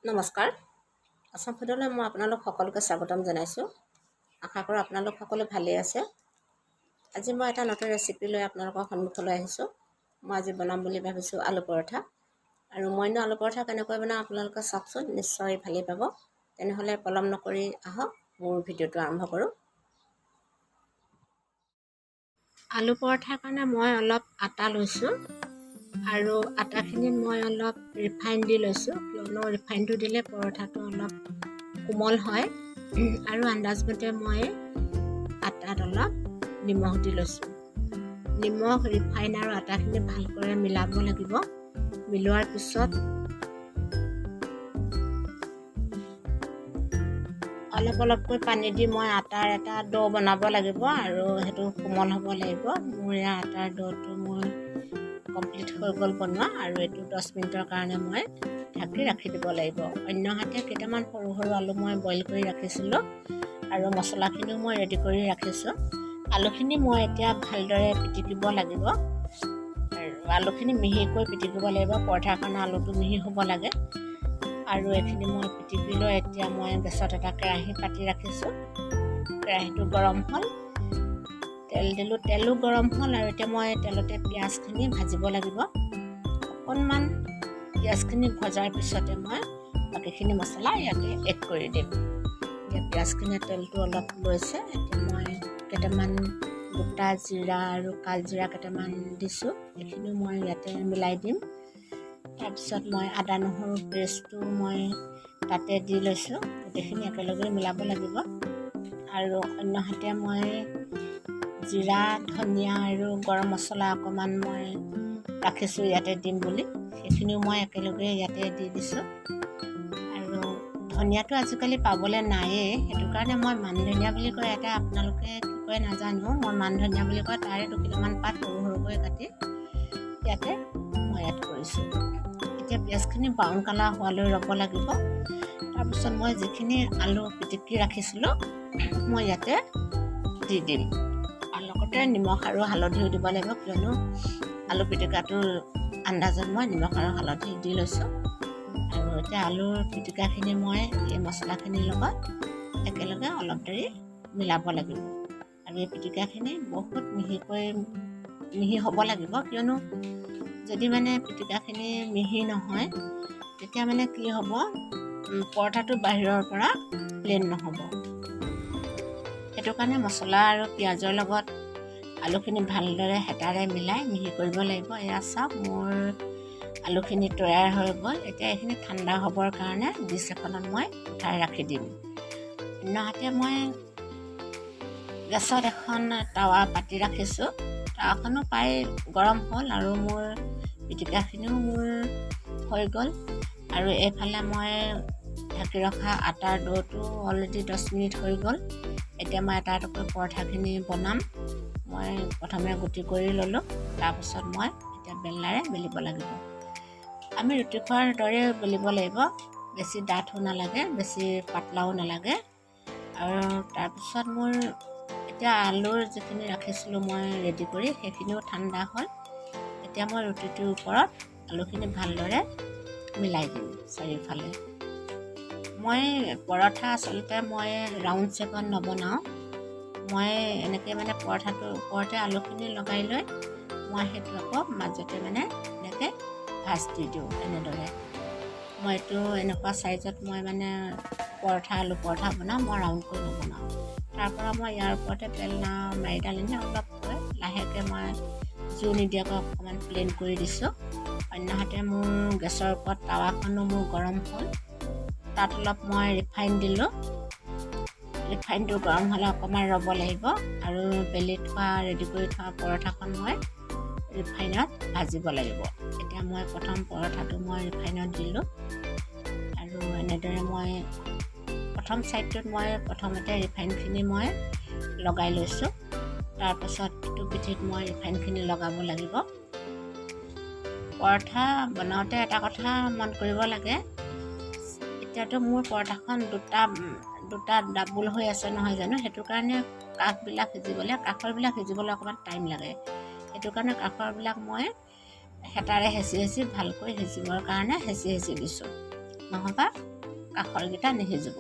নমস্কাৰ, আছাম ফুডলৈ মই আপোনালোক সকলোকে স্বাগতম জনাইছোঁ। আশা কৰোঁ আপোনালোক সকলো ভালেই আছে। আজি মই এটা নতুন ৰেচিপি লৈ আপোনালোকৰ সন্মুখলৈ আহিছোঁ। মই আজি বনাম বুলি ভাবিছোঁ আলু পৰঠা। আৰু মইনো আলু পৰঠা কেনেকৈ বনাওঁ আপোনালোকে চাওকচোন, নিশ্চয় ভালেই পাব। তেনেহ'লে পলম নকৰি আহক, মোৰ ভিডিঅ'টো আৰম্ভ কৰোঁ। আলু পৰঠাৰ কাৰণে মই অলপ আটা লৈছোঁ আৰু আটাখিনিত মই অলপ ৰিফাইন দি লৈছোঁ, কিয়নো ৰিফাইনটো দিলে পৰঠাটো অলপ কোমল হয়। আৰু আন্দাজমতে মই আটাত অলপ নিমখ দি লৈছোঁ। নিমখ, ৰিফাইন আৰু আটাখিনি ভালকৈ মিলাব লাগিব। মিলোৱাৰ পিছত অলপ অলপকৈ পানী দি মই আটাৰ এটা ড' বনাব লাগিব আৰু সেইটো কোমল হ'ব লাগিব। মোৰ এয়া আটাৰ ড'টো মোৰ কমপ্লিট হৈ গ'ল বনোৱা, আৰু এইটো 10 মিনিটৰ কাৰণে মই ঢাকি ৰাখি দিব লাগিব। অন্যহাতে কেইটামান সৰু সৰু আলু মই বইল কৰি ৰাখিছিলোঁ আৰু মছলাখিনিও মই ৰেডি কৰি ৰাখিছোঁ। আলুখিনি মই এতিয়া ভালদৰে পিটিকিব লাগিব আৰু আলুখিনি মিহিকৈ পিটিকিব লাগিব। পৰঠাৰ কাৰণে আলুটো মিহি হ'ব লাগে। আৰু এইখিনি মই পিটিকি লৈ এতিয়া মই গেছত এটা কেৰাহী পাতি ৰাখিছোঁ। কেৰাহীটো গৰম হ'ল, তেল দিলোঁ, তেলো গৰম হ'ল। আৰু এতিয়া মই তেলতে পিঁয়াজখিনি ভাজিব লাগিব। অকণমান পিঁয়াজখিনি ভজাৰ পিছতে মই বাকীখিনি মছলা ইয়াতে এড কৰি দিম। এতিয়া পিঁয়াজখিনিয়ে তেলটো অলপ লৈছে। এতিয়া মই কেইটামান গোটা জিৰা আৰু কালজিৰা কেইটামান দিছোঁ, এইখিনিও মই ইয়াতে মিলাই দিম। তাৰপিছত মই আদা নহৰু পেষ্টটো মই তাতে দি লৈছোঁ। গোটেইখিনি একেলগে মিলাব লাগিব। আৰু অন্যহাতে মই জিৰা, ধনিয়া আৰু গৰম মছলা অকণমান মই ৰাখিছোঁ ইয়াতে দিম বুলি, সেইখিনিও মই একেলগে ইয়াতে দি দিছোঁ। আৰু ধনিয়াটো আজিকালি পাবলৈ নায়েই, সেইটো কাৰণে মই মান ধনিয়া বুলি কয় এটা, আপোনালোকে কি কয় নাজানো, মই মান ধনিয়া বুলি কয়, তাৰে দুখিলামান পাত সৰু সৰুকৈ কাটি ইয়াতে মই এড কৰিছোঁ। এতিয়া পিঁয়াজখিনি ব্ৰাউন কালাৰ হোৱালৈ ৰ'ব লাগিব। তাৰপিছত মই যিখিনি আলু পিটিকি ৰাখিছিলোঁ মই ইয়াতে দি দিম। আৰু লগতে নিমখ আৰু হালধিও দিব লাগিব, কিয়নো আলু পিটিকাটোৰ আন্দাজত মই নিমখ আৰু হালধি দি লৈছোঁ। আৰু এতিয়া আলুৰ পিটিকাখিনি মই এই মছলাখিনিৰ লগত একেলগে অলপ দেৰি মিলাব লাগিব। আৰু এই পিটিকাখিনি বহুত মিহিকৈ মিহি হ'ব লাগিব, কিয়নো যদি মানে পিটিকাখিনি মিহি নহয় তেতিয়া মানে কি হ'ব, পৰঠাটো বাহিৰৰ পৰা প্লেইন নহ'ব। সেইটো কাৰণে মছলা আৰু পিঁয়াজৰ লগত আলুখিনি ভালদৰে হেতাৰে মিলাই মিহি কৰিব লাগিব। এয়া চাওক, মোৰ আলুখিনি তৈয়াৰ হৈ গ'ল। এতিয়া এইখিনি ঠাণ্ডা হ'বৰ কাৰণে ডিছ এখনত মই উঠাই ৰাখি দিম। অন্যহাতে মই গেছত এখন টাৱা পাতি ৰাখিছোঁ। টাৱাখনো প্ৰায় গৰম হ'ল আৰু মোৰ পিটিকাখিনিও মোৰ হৈ গ'ল। আৰু এইফালে মই ঢাকি ৰখা আটাৰ ড'টো অলৰেডি 10 মিনিট হৈ গ'ল। এতিয়া মই এটা এটাকৈ পৰঠাখিনি বনাম। মই প্ৰথমে গুটি কৰি ল'লোঁ, তাৰপিছত মই এতিয়া বেলনাৰে বেলিব লাগিব। আমি ৰুটি খোৱাৰ দৰে বেলিব লাগিব, বেছি ডাঠো নালাগে, বেছি পাতলাও নালাগে। আৰু তাৰপিছত মোৰ এতিয়া আলুৰ যিখিনি ৰাখিছিলোঁ মই ৰেডি কৰি, সেইখিনিও ঠাণ্ডা হ'ল। এতিয়া মই ৰুটিটোৰ ওপৰত আলুখিনি ভালদৰে মিলাই দিম চাৰিওফালে। মই পৰঠা আচলতে মই ৰাউণ্ড শ্বেপত নবনাওঁ, মই এনেকৈ মানে পৰঠাটোৰ ওপৰতে আলুখিনি লগাই লৈ মই সেইটো আকৌ মাজতে মানে এনেকৈ ভাঁজ দি দিওঁ এনেদৰে। মই এইটো এনেকুৱা চাইজত মই মানে পৰঠা, আলু পৰঠা বনাওঁ, মই ৰাউণ্ডকৈ নবনাওঁ। তাৰপৰা মই ইয়াৰ ওপৰতে বেলনা মাৰিডাল এনে অলপকৈ লাহেকৈ মই জোৰ নিদিয়াকৈ অকণমান প্লেইন কৰি দিছোঁ। অন্যহাতে মোৰ গেছৰ ওপৰত টাৱাখনো মোৰ গৰম হ'ল, তাত অলপ মই ৰিফাইন দিলোঁ। ৰিফাইনটো গৰম হ'লে অকণমান ৰ'ব লাগিব। আৰু বেলি থোৱা, ৰেডি কৰি থোৱা পৰঠাখন মই ৰিফাইনত ভাজিব লাগিব। এতিয়া মই প্ৰথম পৰঠাটো মই ৰিফাইনত দিলোঁ। আৰু এনেদৰে মই প্ৰথম ছাইডটোত মই প্ৰথমতে ৰিফাইনখিনি মই লগাই লৈছোঁ। তাৰপাছত ইটো পিঠিত মই ৰিফাইনখিনি লগাব লাগিব। পৰঠা বনাওঁতে এটা কথা মন কৰিব লাগে, এতিয়াতো মোৰ পৰঠাখন দুটা দুটা ডাবুল হৈ আছে নহয় জানো, সেইটো কাৰণে কাষবিলাক সিজিবলৈ, কাষৰবিলাক সিজিবলৈ অকণমান টাইম লাগে। সেইটো কাৰণে কাষৰবিলাক মই হেতাৰে হেঁচি হেঁচি ভালকৈ সিজিবৰ কাৰণে হেঁচি হেঁচি দিছোঁ। নহ'বা কাষৰকেইটা নিসিজিব।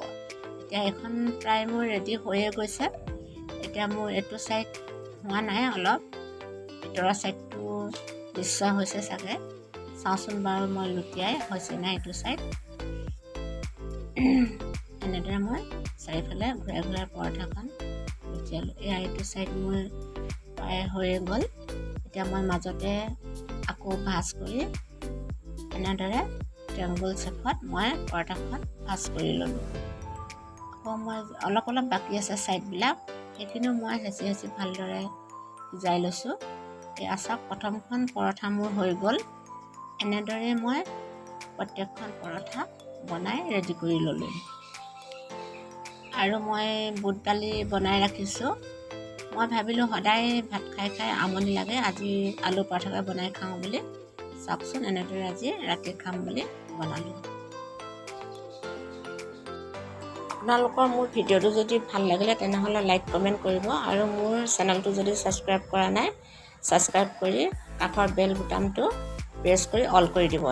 এতিয়া এইখন প্ৰায় মোৰ ৰেডি হৈয়ে গৈছে। এতিয়া মোৰ এইটো ছাইড হোৱা নাই, অলপ ভিতৰৰ ছাইডটো নিশ্চয় হৈছে চাগে। চাওঁচোন বাৰু মই লুটিয়াই হৈছে নাই এইটো ছাইড। এনেদৰে মই চাৰিওফালে ঘূৰাই ঘূৰাই পৰঠাখন লুটিয়ালোঁ। এয়া এইটো ছাইড মোৰ প্ৰায় হৈয়ে গ'ল। এতিয়া মই মাজতে আকৌ ভাঁজ কৰি এনেদৰে ট্ৰেংগুল শ্বেপত মই পৰঠাখন ভাঁজ কৰি ল'লোঁ। আকৌ মই অলপ অলপ বাকী আছে ছাইডবিলাক, সেইখিনিও মই হেঁচি হেঁচি ভালদৰে সিজাই লৈছোঁ। এয়া চাওক, প্ৰথমখন পৰঠা মোৰ হৈ গ'ল। এনেদৰে মই প্ৰত্যেকখন পৰঠা বনাই ৰেডি কৰি ল'লোঁ আৰু মই বুট দালি বনাই ৰাখিছোঁ। মই ভাবিলোঁ, সদায় ভাত খাই খাই আমনি লাগে, আজি আলু পৰঠাকে বনাই খাওঁ বুলি। চাওকচোন, এনেদৰে আজি ৰাতি খাম বুলি বনালোঁ। আপোনালোকৰ মোৰ ভিডিঅ'টো যদি ভাল লাগিলে, তেনেহ'লে লাইক, কমেণ্ট কৰিব আৰু মোৰ চেনেলটো যদি ছাবস্ক্ৰাইব কৰা নাই, ছাবস্ক্ৰাইব কৰি কাষৰ বেল বুটামটো প্ৰেছ কৰি অল কৰি দিব।